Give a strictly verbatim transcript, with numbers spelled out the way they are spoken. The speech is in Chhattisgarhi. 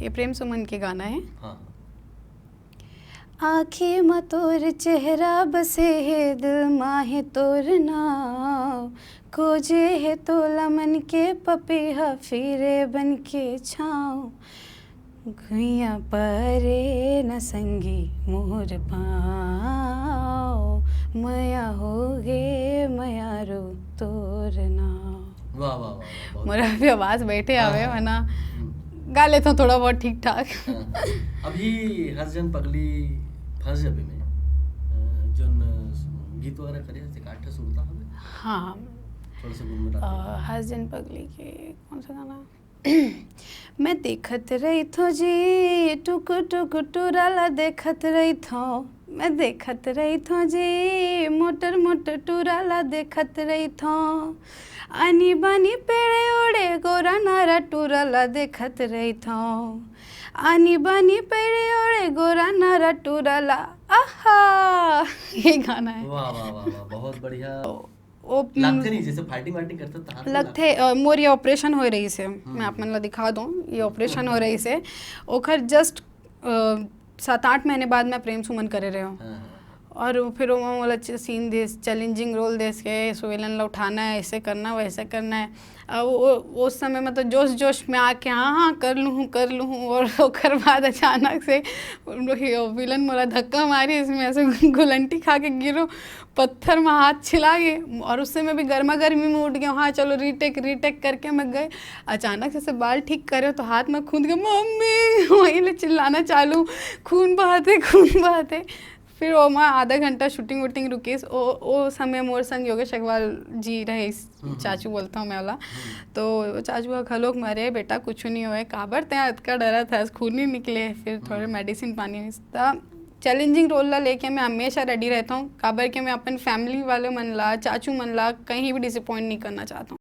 ये प्रेम सुमन के गाना है। हाँ। आँखी म तोर चेहरा बसे हे, दिल मा हे तोर नाव। खोजे हे तोला मन के पपीहा, फिरे बन के छाँव। भुइयाँ परे न संगी मोर पाँव, मया होगे मयारू तोर नाव। वाह, वाह, वाह, वाह, बहुत मोर अभी आवाज बैठे हाँ, आवे, हाँ। है ना? हम्म। गा लेथों थोड़ा बहुत ठीक ठाक। हाँ। अभी हर जन पगली फंस जबे में, अ, जोन, अ, गीत वगैरह करे, से काट सुनता हवे? हाँ, थोड़ा सा गुनगुना अ, के। हर जन पगली के कौन सा गाना? मैं देखत रहिथों जी, टुक टुक टुरा ला देखत रहिथों, मैं देखत रहिथों जी, मोटर मोटर टुरा ला देखत रहिथों। आनी बानी पेड़े ओड़े गोरा नारा टुरा ला देखत रहिथों। आनी बानी पेड़े ओड़े गोरा नारा टुरा ला, आहा, ये गाना है। वाह, वाह, वाह, वाह, बहुत बढ़िया। वो लगथे नहीं, जैसे फाइटिंग वाइटिंग करथे तो हाथ में लगथे, अ, मोर ये ऑपरेशन होए रहिस हे, मैं आप मन ला दिखा दूँ, ये ऑपरेशन होए रहिस हे, ओखर जस्ट सात आठ महीने बाद मैं प्रेम सुमन करे रहे हूँ। हाँ, हाँ। और वो फिर वो मोला सीन देस, चैलेंजिंग रोल देस के सुविलन ला उठाना है, ऐसे करना है, वैसे करना है। अब वो, वो उस समय मतलब जोश जोश में आके हाँ हाँ कर लूँ कर लूँ, और ओकर बाद अचानक से विलन मोला धक्का मारी, इसमें ऐसे गुलंटी खा के गिरो, पत्थर में हाथ छिला गए, और उससे मैं भी गर्मा गर्मी में उठ गया, हाँ चलो रीटेक रीटेक करके मैं गए। अचानक से ऐसे बाल ठीक करे तो हाथ में खून गए, मम्मी, वहीं ले चिल्लाना चालू, खून बहाते खून बहाते। फिर वो मैं आधा घंटा शूटिंग वूटिंग रुकीस। ओ, ओ समय मोर संग योगेश अग्रवाल जी रहे, चाचू बोलता हूँ मैं वाला। तो चाचू का घलोक मारे, बेटा कुछ नहीं होए, काबर ते अतका डरा था, खून नहीं निकले। फिर थोड़े मेडिसिन पानी, त चैलेंजिंग रोल ला लेके मैं हमेशा रेडी रहता हूँ, काबर के मैं अपन फैमिली वाले मन ला, चाचू मन ला कहीं भी डिसअपॉइंट नहीं करना चाहता हूँ।